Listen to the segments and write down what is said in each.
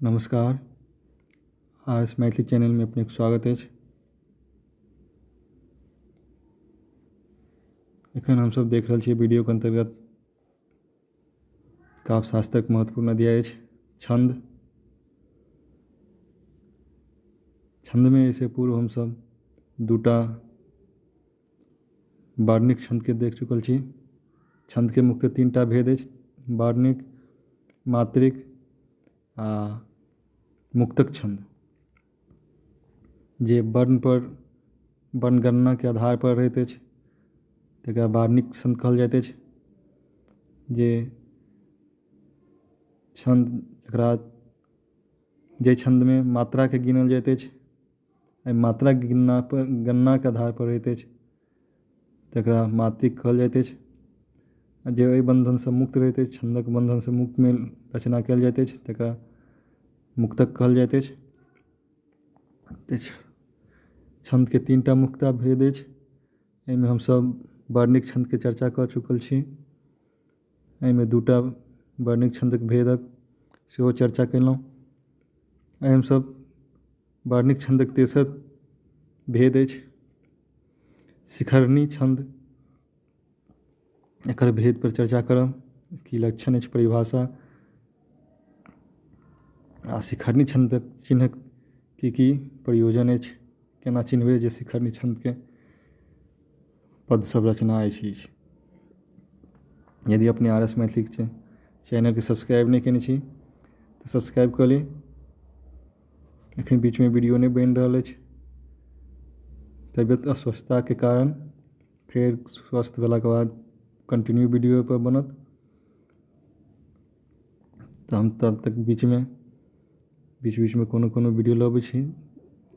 नमस्कार, R S Maithili चैनलमे अपनेके स्वागत अछि। एखन हमसभ देख रहल छी वीडियोके अन्तर्गत काव्य शास्त्रक महत्वपूर्ण अध्याय अछि छन्द। छन्दमे एहिसँ पूर्व हमसभ दूटा वार्णिक छन्दके देख चुकल छी। छन्दके मुख्य तीनटा भेद अछि वार्णिक, मात्रिक आ मुक्तक छन्द, जे वर्णपर वर्णगणनाके आधारपर रहैत अछि तकरा वार्णिक छन्द कहल जाइत अछि। जे छन्द जकरा जाहि छन्दमे मात्राके गिनल जाइत अछि, एहि मात्राके गिननापर गणनाके आधारपर होइत अछि, तकरा मात्रिक कहल जाइत अछि। आ जे एहि बन्धनसँ मुक्त रहैत अछि, छन्दक बन्धनसँ मुक्तमे रचना कयल जाइत अछि, तकरा मुक्तक कहल जाइत अछि। छन्दके तीनटा मुख्यतः भेद अछि। एहिमे हमसभ वर्णिक छन्दके चर्चा कऽ चुकल छी। एहिमे दूटा वर्णिक छन्दक भेदक सेहो चर्चा कयलहुँ। आइ हमसभ वर्णिक छन्दक तेसर भेद अछि शिखरणी छन्द, एकर भेदपर चर्चा करब, की लक्षण अछि, परिभाषा आ शिखरणी छन्दक चिन्हक की की प्रयोजन अछि, केना चिन्हबै जे शिखरणी छन्दके पदसभ रचना अछि। यदि अपने आर एस मैथिली चैनलके सब्सक्राइब नहि कयने छी तऽ सब्सक्राइब कऽ ली। एखन बीचमे वीडियो नहि बनि रहल अछि तबियत अस्वस्थताके कारण, फेर स्वस्थ भेलाके बाद कन्टिन्यू वीडियो ओहिपर बनत। तऽ हम तब तक बीचमे बीच बीचमे कोनो कोनो वीडियो लबै छी,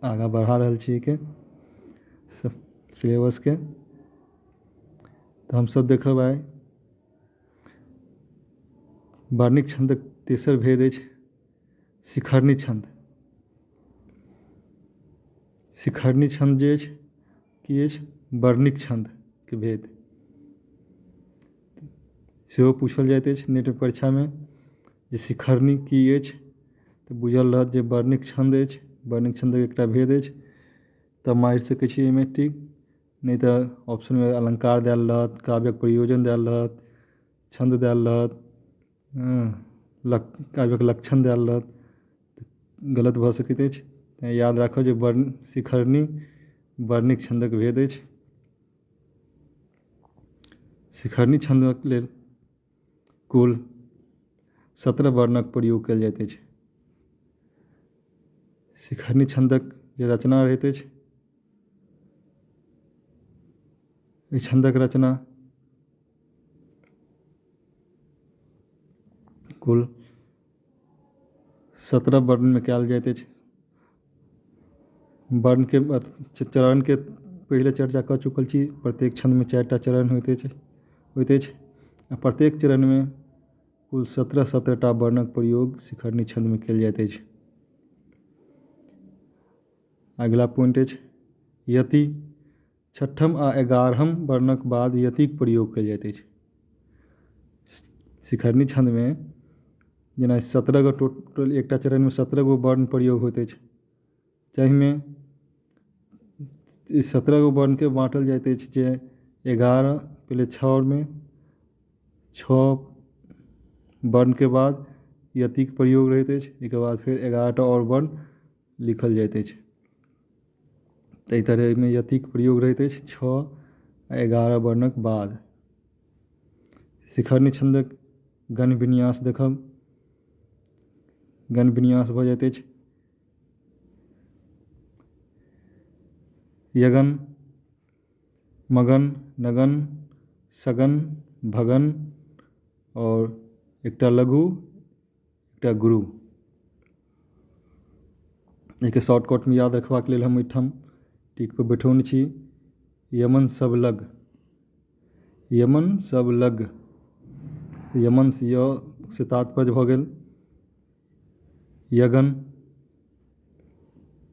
आगाँ बढ़ा रहल छी एहिके सिलेबसके। तऽ हमसभ देखब आइ वर्णिक छन्दक तेसर भेद अछि शिखरणी छन्द। शिखरणी छन्द जे अछि की अछि वर्णिक छन्दके भेद सेहो पूछल जाइत अछि नेट परीक्षामे जे शिखरणी की अछि, तऽ बुझल रहत जे वर्णिक छन्द अछि, वर्णिक छन्दक एकटा भेद अछि, तऽ मारि सकै छी एहिमे टिक। नहि तऽ ऑप्शनमे अलङ्कार देल रहत, काव्यक प्रयोजन देल रहत, छन्द देल रहत, हँ, काव्यक लक्षण देल रहत, गलत भऽ सकैत अछि। तैँ याद राखब जे वर्ण शिखरणी वर्णिक छन्दक भेद अछि। शिखरणी छन्दक लेल कुल 17 वर्णक प्रयोग कयल जाइत अछि। शिखरणी छन्दक जे रचना रहैत अछि, एहि छन्दक रचना कुल 17 वर्णमे कयल जाइत अछि। वर्णके चरणके पहिले चर्चा कऽ चुकल छी। प्रत्येक छन्दमे 4टा चरण होइत अछि आ प्रत्येक चरणमे कुल 17 17टा वर्णक प्रयोग शिखरणी छन्दमे कयल जाइत अछि। अगिला पॉइंट अछि यति। 6म आ 11म वर्णक बाद यतिक प्रयोग कयल जाइत अछि। शिखरणी छन्दमे जेना 17 गो टोटल एकटा चरणमे 17 गो वर्ण प्रयोग होइत अछि, जाहिमे 17 गो वर्णके बाँटल जाइत अछि जे 11 पहिले 6मे 6 वर्णके बाद यतिक प्रयोग रहैत अछि, एहिके बाद फेर 11टा आओर वर्ण लिखल जाइत अछि। एहि तरहे एहिमे यतिक प्रयोग रहैत अछि 6 आ 11 वर्णक बाद। शिखरणी छन्दक गण विन्यास देखब। गण विन्यास भऽ जाइत अछि यगन, मगन, नगन, सगन, भगन आओर एकटा लघु, एकटा गुरु। एहिके शॉर्टकटमे याद रखबाक लेल हम एहिठाम टिक पर बैठौने छी यमन सब लग, यमन सब लग। यमन से य से तात्पर्य भऽ गेल यगन,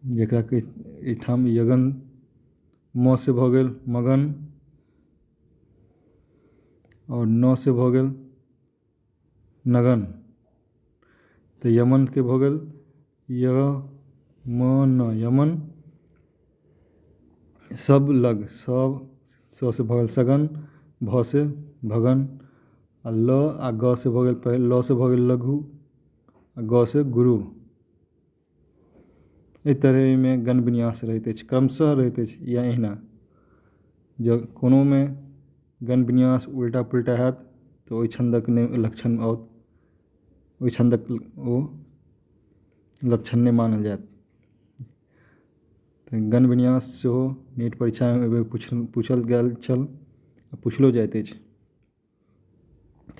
जकरा कि एहिठाम यगन, म से भऽ गेल मगन आओर न से भऽ गेल नगन। तऽ यमनके भऽ गेल य म न यमन। सब लग, सब स से भऽ गेल सगन, भ से भगन आ ल आ ग से भऽ गेल, ल से भऽ गेल लघु आ ग से गुरु। एहि तरहे एहिमे गण विन्यास रहैत अछि, क्रमशः रहैत अछि या एहिना। जँ कोनोमे गण विन्यास उल्टा पुल्टा होयत तऽ ओहि छन्दक नहि लक्षण आओत, ओहि छन्दक ओ लक्षण नहि मानल जायत। तऽ गण विन्यास सेहो नीट परीक्षामे एहि बेर पूछल गेल छल आ पुछलो जाइत अछि।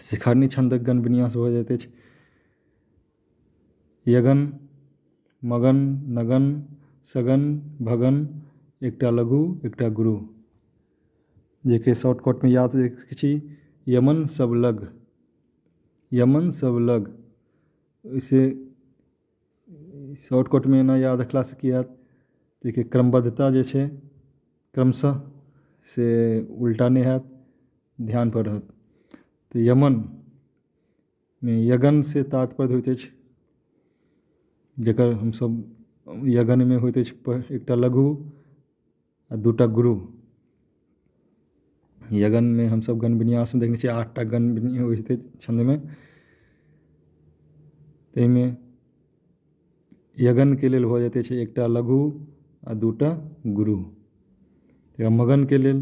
शिखरणी छन्दक गण विन्यास भऽ जाइत अछि यगन, मगन, नगन, सगन, भगन, एकटा लघु एकटा गुरु। जेकि शॉर्टकटमे याद राखि सकै छी यमन सब लग, यमन सब लग। ओहिसँ शॉर्टकटमे एना याद रखलासँ की हैत जेकि क्रमबद्धता जे छै क्रमशः से उल्टा नहि हैत, ध्यानपर रहत। तऽ यमनमे यगनसँ तात्पर्य होइत अछि जकर हमसभ यगनमे होइत अछि एकटा लघु आ दूटा गुरु। यगनमे हमसभ गण विन्यासमे देखने छियै 8टा गण होइत अछि छन्दमे। ताहिमे यगनके लेल भऽ जाइत अछि एकटा लघु आ दूटा गुरु। मगनके लेल,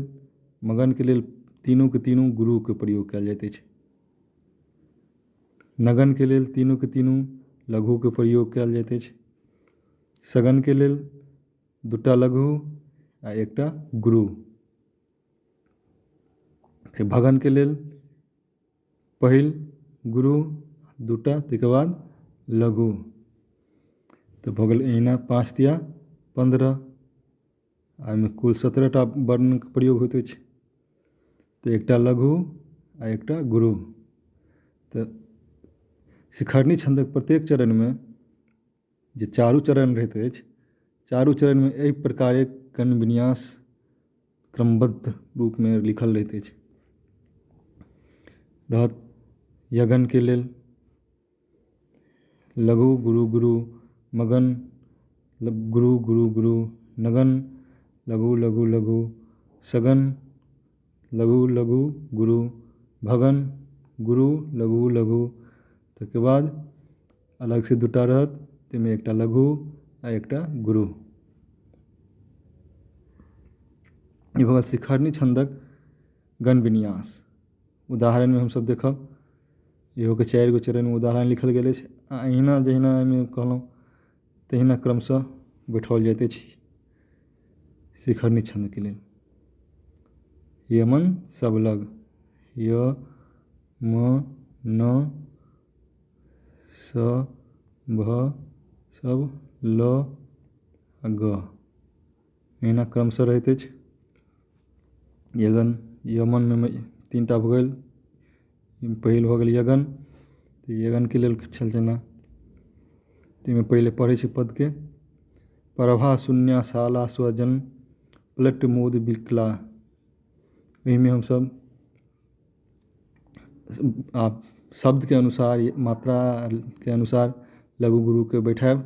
मगनके लेल तीनूके तीनू गुरुके प्रयोग कयल जाइत अछि। नगनके लेल तीनूके तीनू लघुके प्रयोग कयल जाइत अछि। सगनके लेल दूटा लघु आ एकटा गुरु। फेर भगनके लेल पहिल गुरु दूटा, ताहिके बाद लघु। तऽ भऽ गेल एहिना 5 तिया 15 आ एहिमे कुल 17टा वर्णके प्रयोग होइत अछि। तऽ एकटा लघु आ एकटा गुरु। तऽ शिखरणी छन्दक प्रत्येक चरणमे जे चारू चरण रहैत अछि, चारू चरणमे एहि प्रकारे गण विन्यास क्रमबद्ध रूपमे लिखल रहैत अछि। रहत यगनके लेल लघु गुरु गुरु, मगन गुरु गुरु गुरु, नगन लघु लघु लघु, सगन लघु लघु गुरु, भगन गुरु लघु लघु। ताहिके बाद अलगसँ दूटा रहत, ताहिमे एकटा लघु आ एकटा गुरु। ई भऽ गेल शिखरणी छन्दक गण विन्यास। उदाहरणमे हमसभ देखब इहोके 4 गो चरणमे उदाहरण लिखल गेल अछि आ एहिना जहिना एहिमे कहलहुँ तहिना क्रमशः बैठाओल जाइत अछि शिखरणी छन्दके लेल। यमन सब लग, य म न स भ सब ल आ ग, एहिना क्रमशः रहैत अछि। यगन यमनमे 3टा भऽ गेल, पहिल भऽ गेल यगन। तऽ यगनके लेल छल जेना ताहिमे पहिले पढ़ै छी पदके प्रभा शून्या शाला स्वजन पलट मोद विकला। एहिमे हमसभ आब शब्दके अनुसार मात्राके अनुसार लघु गुरुके बैठायब।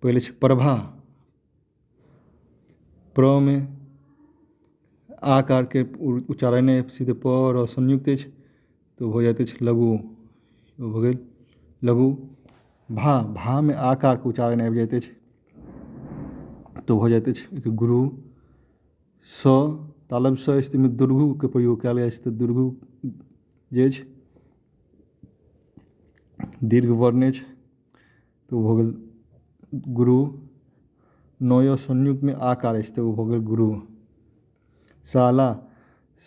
पहिले छै प्रभा, प्रमे आकारके उच्चारण नहि, सीधे प र संयुक्त अछि तऽ हो जाइत अछि लघु, ओ भऽ गेल लघु। भा, भामे आकारके उच्चारण आबि जाइत अछि तऽ भऽ जाइत अछि गुरु। स तालब स अछि ताहिमे दुर्घुके प्रयोग कयल जाइ छै तऽ दुर्घु जे अछि दीर्घ वर्ण अछि तऽ ओ भऽ गेल गुरु। नय संयुक्तमे आकार अछि तऽ ओ भऽ गेल गुरु। शाला,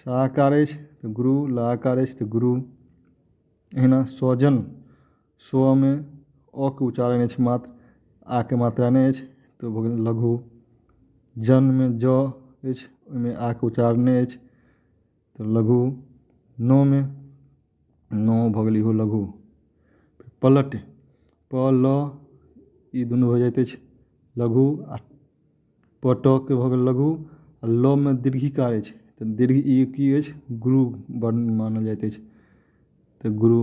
साकार अछि तऽ गुरु, लाकार अछि तऽ गुरु। एहिना स्वजन, स्वमे अ के उच्चारण अछि मात्र, आ के मात्रा नहि अछि तऽ भऽ गेल लघु। जनमे ज अछि ओहिमे आ के उच्चारण नहि अछि तऽ लघु। नमे न भऽ गेल इहो लघु। पलट, प ल ई दुनू भऽ जाइत अछि लघु आ प ट के भऽ गेल लघु आ ल मे दीर्घिकार अछि तऽ दीर्घ ई की अछि गुरु वर्ण मानल जाइत अछि तऽ गुरु।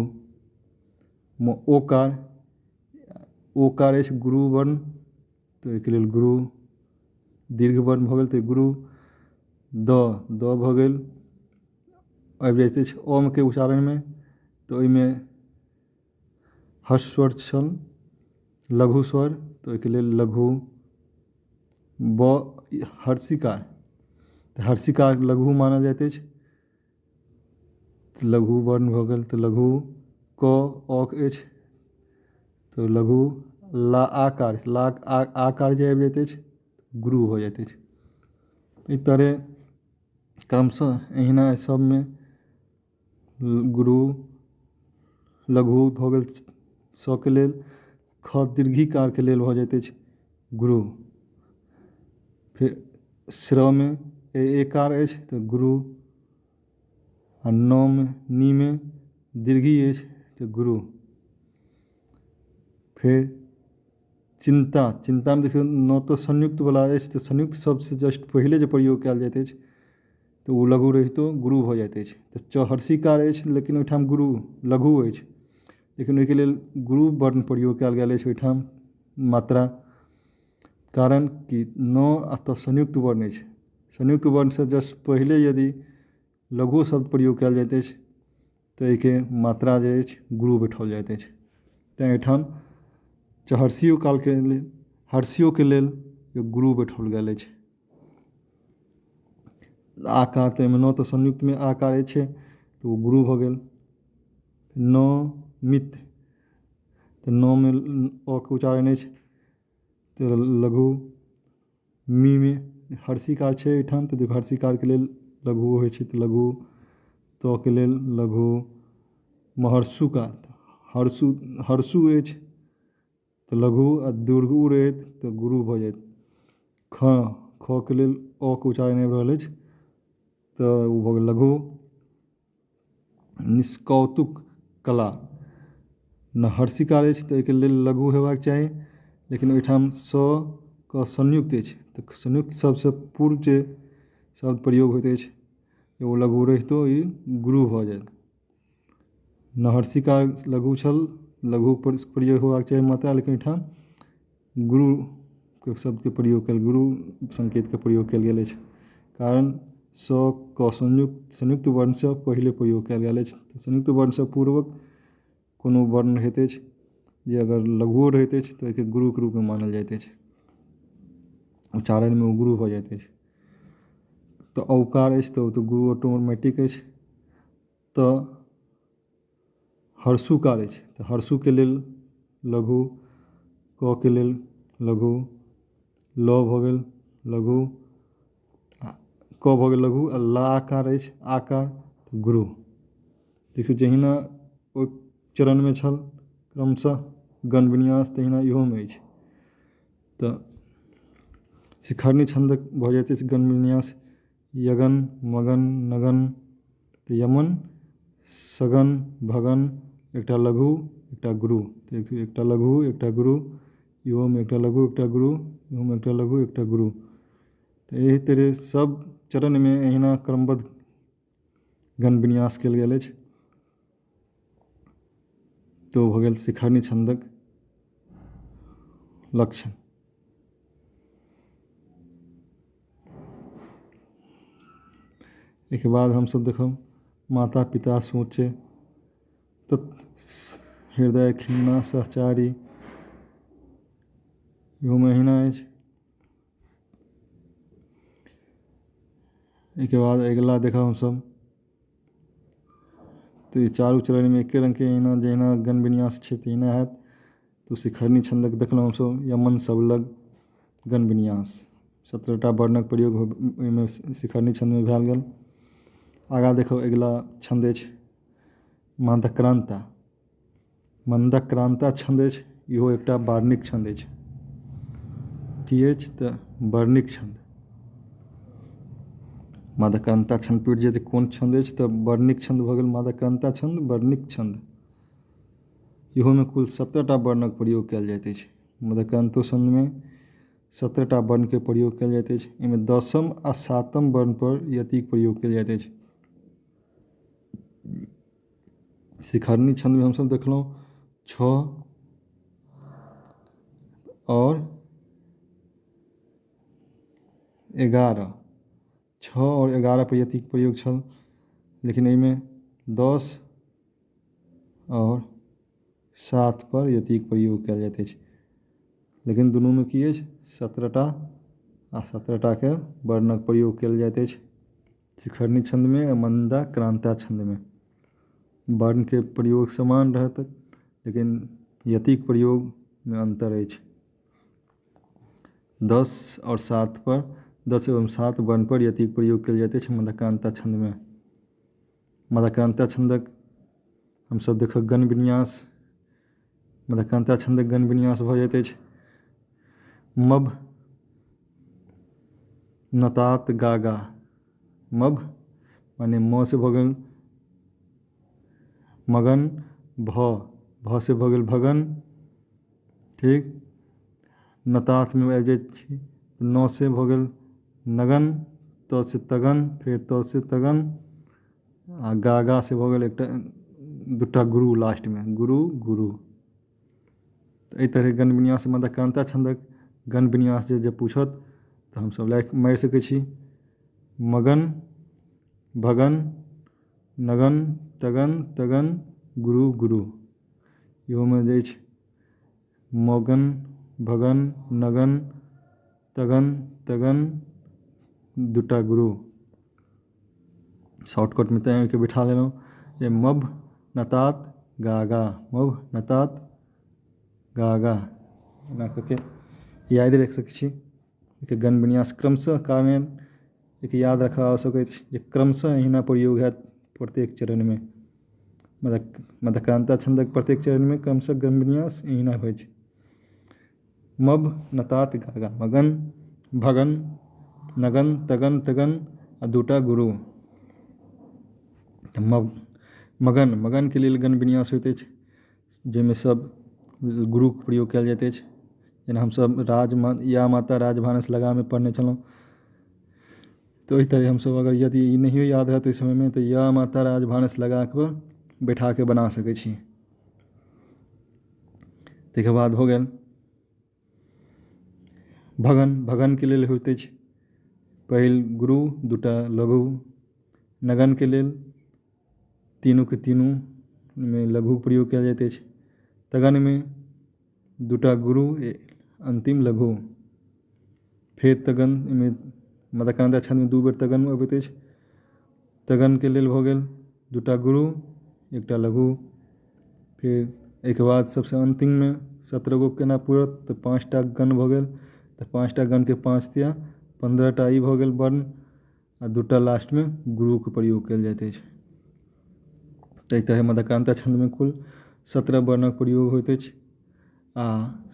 ओकार ओकार अछि गुरु वर्ण, तऽ ओहिके लेल गुरु। दीर्घ वर्ण भऽ गेल तऽ गुरु। द द भऽ गेल, आबि जाइत अछि ओमके उच्चारणमे, तऽ ओहिमे ह्रस्व स्वर छल, लघु स्वर, तऽ ओहिके लेल लघु। ब हर्षिकार, तऽ हर्षिकार लघु मानल जाइत अछि, लघु वर्ण भऽ गेल तऽ लघु। क अक अछि तऽ लघु। ला आकार, ला आकार जे आबि जाइत अछि गुरु भऽ जाइत अछि। एहि तरहे क्रमशः एहिना सभमे गुरु लघु भऽ गेल सके लेल, ख दीर्घिकारके लेल भऽ जाइत अछि गुरु। फेर श्रमे एकार अछि तऽ गुरु, आ नमे नीमे दीर्घी अछि तऽ गुरु। फेर चिन्ता, चिन्तामे देखियौ न तऽ संयुक्तवला अछि, तऽ संयुक्त शब्दसँ जस्ट पहिले जे प्रयोग कयल जाइत अछि तऽ ओ लघु रहितो गुरु भऽ जाइत अछि। तऽ चहर्षिकार अछि लेकिन ओहिठाम गुरु लघु अछि, लेकिन ओहिके लेल गुरु वर्ण प्रयोग कयल गेल अछि ओहिठाम मात्रा, कारण कि न आ तऽ संयुक्त वर्ण अछि। संयुक्त वर्णसँ जस्ट पहिले यदि लघु शब्द प्रयोग कयल जाइत अछि तऽ एहिके मात्रा जे अछि गुरु बैठाओल जाइत अछि। तैँ एहिठाम चहर्षियो कालके लेल, हर्षियोके लेल गुरु बैठाओल गेल अछि। आकार तऽ एहिमे न तऽ संयुक्तमे आकार अछि तऽ ओ गुरु भऽ गेल। न मित, तऽ न मे अ के उच्चारण अछि तऽ लघु। मी मे हर्षिकार छै एहिठाम तऽ हर्षिकारके लेल लघु होइ छै तऽ लघु। त के लेल लघु। महर्षुकार, हर्षु हर्षु अछि तऽ लघु, आ दीर्घ उ रहैत तऽ गुरु भऽ जाइत। ख, ख के लेल अ के उच्चारण आबि रहल अछि तऽ ओ भऽ गेल लघु। निष्कौतुक कला, न हर्षिकार अछि तऽ ओहिके लेल लघु हेबाक चाही, लेकिन ओहिठाम स क संयुक्त अछि तऽ संयुक्त शब्दसँ पूर्व जे शब्द प्रयोग होइत अछि ओ लघु रहितो ई गुरु भऽ जायत। नहर्षिकार लघु छल, लघु प्रयोग होयबाक चाही मात्रा, लेकिन एहिठाम गुरुके शब्दके प्रयोग कयल, गुरु संकेतके प्रयोग कयल गेल अछि, कारण स क संयुक्त संयुक्त वर्णसँ पहिले प्रयोग कयल गेल अछि। संयुक्त वर्णसँ पूर्वक कोनो वर्ण रहैत अछि जे अगर लघुओ रहैत अछि तऽ ओहिके गुरुके रूपमे मानल जाइत अछि, उच्चारणमे ओ गुरु भऽ जाइत अछि। तऽ औकार अछि तऽ ओ तऽ गुरु ऑटोमेटिक अछि। तऽ हर्षुकार अछि तऽ हर्षुके लेल लघु, क के लेल लघु, ल भऽ गेल लघु, आ क भऽ गेल लघु, आ लाकार अछि आकार गुरु। देखियौ जहिना ओहि चरणमे छल क्रमशः गण विन्यास तहिना इहोमे अछि। तऽ शिखरणी छन्दक भऽ जाइत अछि गण विन्यास यगन मगन नगन, तऽ यमन सगन भगन, एकटा लघु एकटा गुरु, एकटा लघु एकटा गुरु, इहोमे एकटा लघु एकटा गुरु, इहोमे एकटा लघु एकटा गुरु। तऽ एहि तरहे सब चरणमे एहिना क्रमबद्ध गण विन्यास कयल गेल अछि। तऽ ओ भऽ गेल शिखरणी छन्दक लक्षण। एहिके बाद हमसब देखब माता पिता सोचे तऽ हृदय खिन्ना सहचारी, इहोमे एहिना अछि। एहिके बाद अगिला देखब हमसब तऽ ई चारू चरणमे एके रङ्गके एहिना जहिना गण विन्यास छै तहिना होयत। तऽ शिखरणी छन्दक देखलहुँ हमसब यमन सब लग गण विन्यास 17टा वर्णक प्रयोग ओहिमे शिखरणी छन्दमे भए गेल। आगाँ देखब अगिला छन्द अछि मन्दक्रान्ता। मन्दक्रान्ता छन्द अछि, इहो एकटा वार्णिक छन्द अछि। की अछि तऽ वर्णिक छन्द। मदक्रान्ता छन्द पुरि जेतै कोन छन्द अछि तऽ वर्णिक छन्द भऽ गेल मदक्रान्ता छन्द वर्णिक छन्द। इहोमे कुल 17टा वर्णक प्रयोग कयल जाइत अछि। मदक्रान्तो छन्दमे 17टा वर्णके प्रयोग कयल जाइत अछि। एहिमे 10म आ 7म वर्णपर यतिक प्रयोग कयल जाइत अछि। शिखरणी छन्दमे हमसब देखलहुँ 6 आओर 11, 6 आओर 11 पर यतिक प्रयोग छल, लेकिन एहिमे 10 आओर 7 पर यतिक प्रयोग कयल जाइत अछि। लेकिन दुनूमे की अछि? 17टा आ 17टाके वर्णक प्रयोग कयल जाइत अछि शिखरणी छन्दमे आ मन्दाक्रान्ता छन्दमे। वर्णके प्रयोग समान रहत, लेकिन यतिक प्रयोगमे अन्तर अछि। 10 आओर 7 पर, 10 एवं 7 वर्ण पर यतिक प्रयोग कयल जाइत अछि मन्दाक्रान्ता छन्दमे। मन्दाक्रान्ता छन्दक हमसभ देखब गण विन्यास। मन्दाक्रान्ता छन्दक गण विन्यास भऽ जाइत अछि मभ नतात गागा। मभ माने म से भऽ गेल मगन, भ भ से भऽ गेल भगन, ठीक। नतातमे आबि जाइत छी, न से भऽ गेल नगन, त से तगन, फेर त से तगन, आ गागा से भऽ गेल एकटा दूटा गुरु लास्टमे, गुरु गुरु। तऽ एहि तरहे गण विन्यास मन्दाक्रान्ता छन्दक गण विन्यास जे पूछत तऽ हमसभ लाइक मारि सकै छी मगन भगन नगन तगन तगन गुरु गुरु। इहोमे जे अछि मगन भगन नगन तगन तगन दूटा गुरु। शॉर्टकटमे तैँ ओहिके बैठा लेलहुँ जे मभ नतात गागा, मभ नतात गागा, एना कऽ के याद राखि सकै छी। एहिके गण विन्यास क्रमशः कारण एहिके याद राखब आवश्यक अछि जे क्रमशः एहिना प्रयोग होयत प्रत्येक चरणमे। मध्याक्रान्ता छन्दक प्रत्येक चरणमे क्रमशः गण विन्यास एहिना होइ छै। मभ नतात गागा, मगन भगन नगन तगन तगन आ दूटा गुरु। तऽ मगन मगनके लेल गण विन्यास होइत अछि जाहिमे सब गुरुके प्रयोग कयल जाइत अछि। जेना हमसब राज या माता राजभानस लगामे पढ़ने छलहुँ, तऽ ओहि तरहे हमसब अगर यदि ई नहियो याद रहत ओहि समयमे तऽ या माता राजभानस लगा कऽ बैठा कऽ बना सकै छी। ताहिके बाद भऽ गेल भगन। भगनके लेल होइत अछि पहिल गुरु, दूटा लघु। नगनके लेल तीनूके तीनूमे लघु प्रयोग कयल जाइत अछि। तगनमे दूटा गुरु, अन्तिम लघु। फेर तगनमे मध्याक्रान्ता छन्दमे 2 बेर तगन अबैत अछि। तगनके लेल भऽ गेल दूटा गुरु, एकटा लघु। फेर एहिके बाद सबसँ अन्तिममे 17 गो केना पूरत? तऽ 5टा गण भऽ गेल, तऽ 5टा गणके 5 तिया 15टा ई भऽ गेल वर्ण, आ दूटा लास्टमे गुरुके प्रयोग कयल जाइत अछि। एहि तरहे मध्याक्रान्ता छन्दमे कुल 17 वर्णक प्रयोग होइत अछि आ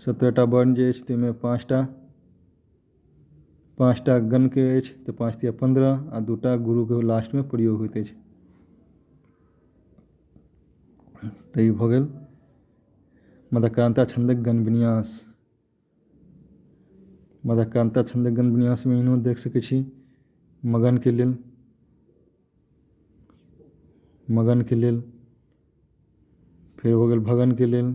17टा वर्ण जे अछि ताहिमे 5टा गणके अछि, तऽ 5 तिया 15 आ दूटा गुरुके लास्टमे प्रयोग होइत अछि। तऽ ई भऽ गेल मध्याक्रान्ता छन्दक गण विन्यास। मध्याक्रान्ता छन्दक गण विन्यासमे एहनो देख सकै छी मगनके लेल, मगनके लेल, फेर भऽ गेल भगनके लेल,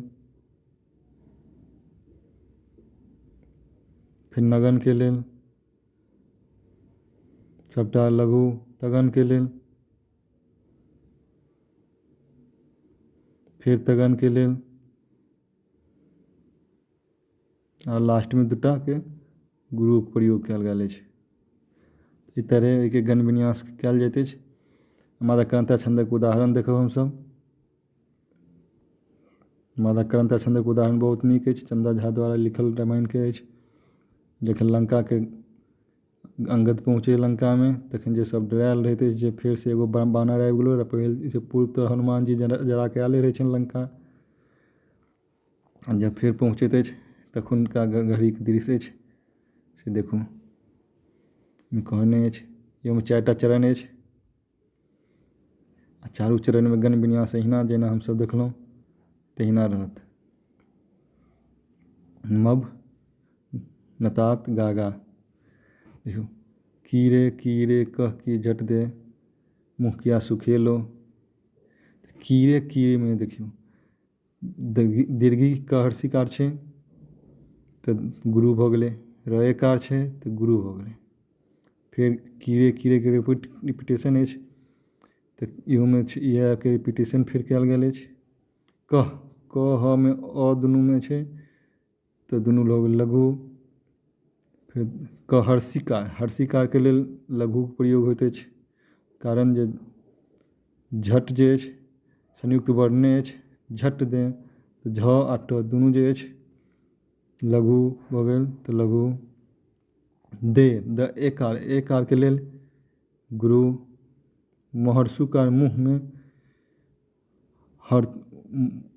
फेर नगनके लेल, सबटा लघु तगनके लेल, फेर तगनके लेल, आ लास्टमे दूटाके गुरुके प्रयोग कयल गेल अछि। एहि तरहे एहिके गण विन्यास कयल जाइत अछि। मध्याक्रान्ता छन्दक उदाहरण देखब हमसब। मध्याक्रान्ता छन्दक उदाहरण बहुत नीक अछि, चन्दा झा द्वारा लिखल रामायणके अछि। जखन लङ्काके अंगद पहुँचै लङ्कामे तखन जे सब डरायल रहैत अछि जे फेरसँ एगो बानर आबि गेलो, पहिले पूर्व तऽ हनुमान जी जराके आयले रहै छनि लङ्का। आ जब फेर पहुँचैत अछि तखुनका घड़ीके दृश्य अछि से देखू। कहने अछि एहिमे 4टा चरण अछि आ चारू चरणमे गण विन्यास एहिना जेना हमसब देखलहुँ तहिना रहत। मभ नतात गागा। देखियौ कीरे कीरे कह की झट दे मुँह किया सुखेलो। कीरे कीरेमे देखियौ दीर्घी क हर्षिकार छै, तऽ गुरु भऽ गेलै, र एकार छै तऽ गुरु भऽ गेलै। फेर कीरे कीरेके रिपीटेशन अछि, तऽ इहोमे इएहके रिपीटेशन फेर कयल गेल अछि। कह, क ह मे अ दुनूमे छै तऽ दुनू भऽ गेल लघु। फेर क हर्षिकार, हर्षिकारके लेल लघुके प्रयोग होइत अछि, कारण जे झट जे अछि संयुक्त वर्णे अछि, झट दे झ आ ट दुनू जे अछि लघु भऽ गेल तऽ लघु। दे द एकार, एकारके लेल गुरु। महर्षुकार मुँहमे हर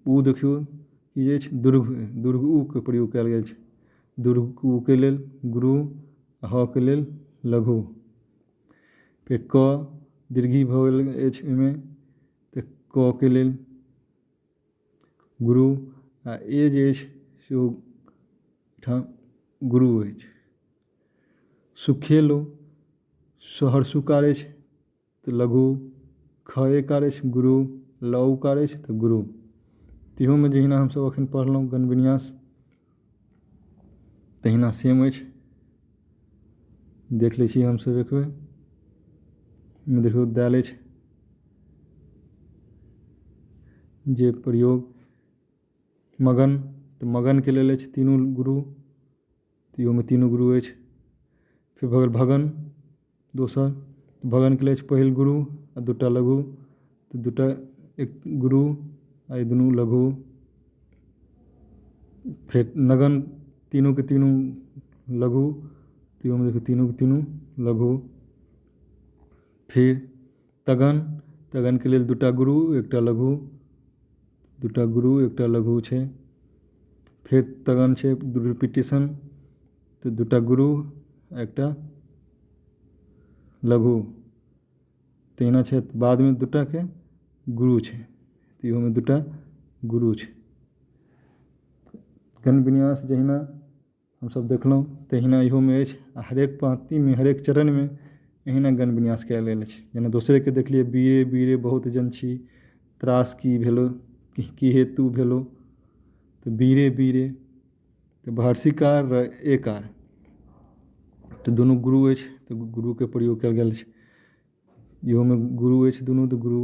उ देखियौ ई जे अछि दुर्घ, दुर्घ उ के प्रयोग कयल गेल छै, दुर्घ उ के लेल गुरु, ह के लेल लघु। फेर क दीर्घी भऽ गेल अछि एहिमे, तऽ क के लेल गुरु, आ ए जे अछि से ओहिठाम गुरु अछि। सुखेलो सहरसुकार अछि तऽ लघु, ख एकार अछि गुरु, ल उकार अछि तऽ गुरु। इहोमे जहिना हमसभ एखन पढ़लहुँ गण विन्यास तहिना सेम अछि। देख लै छी हमसभ एक बेर, देखियौ देल अछि जे प्रयोग मगन, तऽ मगनके लेल अछि तीनू गुरु, तऽ इहोमे तीनू गुरु अछि। फेर भऽ गेल भगन दोसर, भगनके लेल अछि पहिल गुरु आ दूटा लघु, तऽ दूटा एक गुरु आ ई दुनू लघु। फेर नगन तीनूके तीनू लघु, तऽ इहोमे देखियौ तीनूके तीनू लघु। फेर तगन, तगनके लेल दूटा गुरु एकटा लघु, दूटा गुरु एकटा लघु छै। फेर तगन छै रिपीटेशन, तऽ दूटा गुरु आ एकटा लघु। तहिना छै बादमे दूटाके गुरु छै, तऽ इहोमे दूटा गुरु छै। गण विन्यास जहिना हमसभ देखलहुँ तहिना इहोमे अछि, आ हरेक पाँतिमे हरेक चरणमे एहिना गण विन्यास कयल गेल अछि। जेना दोसरेके देखलियै बीरे बीरे बहुत जन छी, त्रास की भेलो की हेतु भेलो, तऽ बीरे बीरे, तऽ बहर्षिकार र एकार, तऽ दुनू गुरु अछि, तऽ गुरुके प्रयोग कयल गेल छै। इहोमे गुरु अछि दुनू, तऽ गुरु।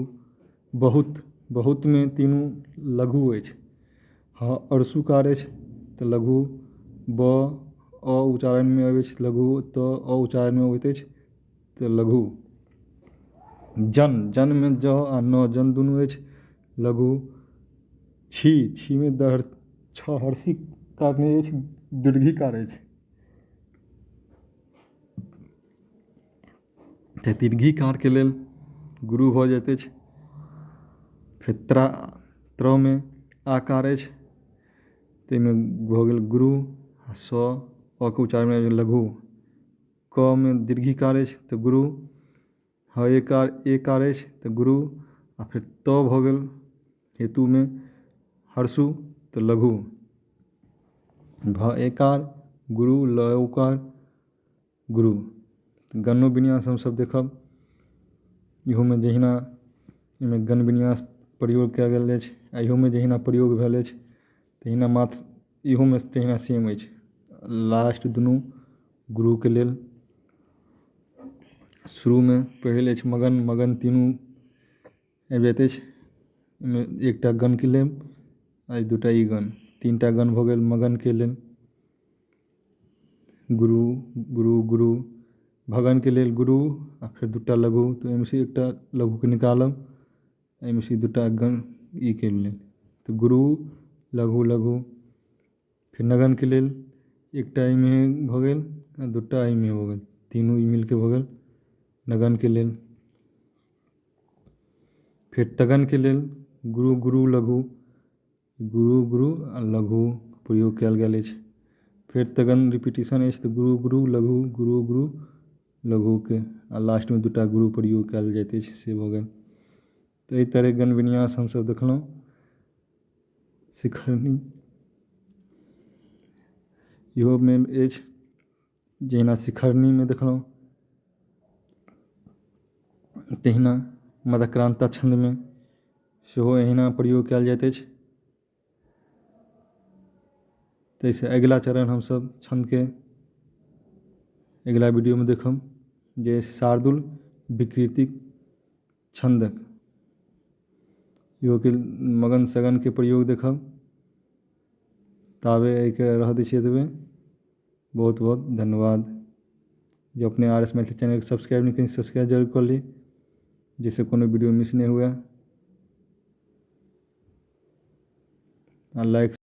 बहुत, बहुतमे तीनू लघु अछि, ह अर्षुकार अछि तऽ लघु, ब अ उच्चारणमे अबैत छै लघु, त अ उच्चारणमे अबैत अछि तऽ लघु। जन, जनमे ज आ न जन दुनू अछि लघु। छी, छीमे दर छ हर्षिकार नहि अछि, दीर्घिकार अछि, तऽ दीर्घिकारके लेल गुरु भऽ जाइत अछि। फेर त्रा, त्रमे आकार अछि, ताहिमे भऽ गेल गुरु, आ स अ के उच्चारणमे आबि गेल लघु। क मे दीर्घिकार अछि तऽ गुरु, ह एकार एकार अछि तऽ गुरु, आ फेर त भऽ गेल हेतुमे हर्षु तऽ लघु। भ एकार गुरु, ल उकार गुरु। गणो विन्यास हमसभ देखब, इहोमे जहिना एहिमे गण विन्यास प्रयोग कयल गेल अछि, आ इहोमे जहिना प्रयोग भेल अछि तहिना मात्र इहोमे तहिना सेम अछि। लास्ट दुनू गुरुके लेल, शुरूमे पहिल अछि मगन, मगन तीनू आबि जाइत अछि, ओहिमे एकटा गणके लेल आ दूटा ई गण, तीनटा गण भऽ गेल मगनके लेल, गुरु गुरु गुरु। भगनके लेल गुरु आ फेर दूटा लघु, तऽ ओहिमे से एकटा लघुके निकालब, एहिमे से दूटा गण ई के लेल, तऽ गुरु लघु लघु। फेर नगनके लेल एकटा एहिमे भऽ गेल आ दूटा एहिमे भऽ गेल, तीनू ई मिलके भऽ गेल नगनके लेल। फेर तगनके लेल गुरु गुरु लघु, गुरु गुरु आ लघु प्रयोग कयल गेल अछि। फेर तगन रिपीटेशन अछि तऽ गुरु गुरु लघु गुरु गुरु लघुके, आ लास्टमे दूटा गुरु प्रयोग कयल जाइत अछि, से भऽ गेल। तऽ एहि तरहके गण विन्यास हमसभ देखलहुँ। शिखरनी इहोमे अछि, जहिना शिखरनीमे देखलहुँ तहिना मदक्रान्ता छन्दमे सेहो एहिना प्रयोग कयल जाइत अछि। ताहिसँ अगिला चरण हमसभ छन्दके अगिला वीडियोमे देखब जे शार्दुल विकृतिक छन्दक इहोके मगन सगनके प्रयोग देखब। ताबे एहिके रहऽ दै छियै एतबे। बहुत बहुत धन्यवाद। जे अपने आर एस मैथिली चैनलके सब्सक्राइब नहि केने सब्सक्राइब जरूर कऽ ली जाहिसँ कोनो वीडियो मिस नहि हुए आ लाइक।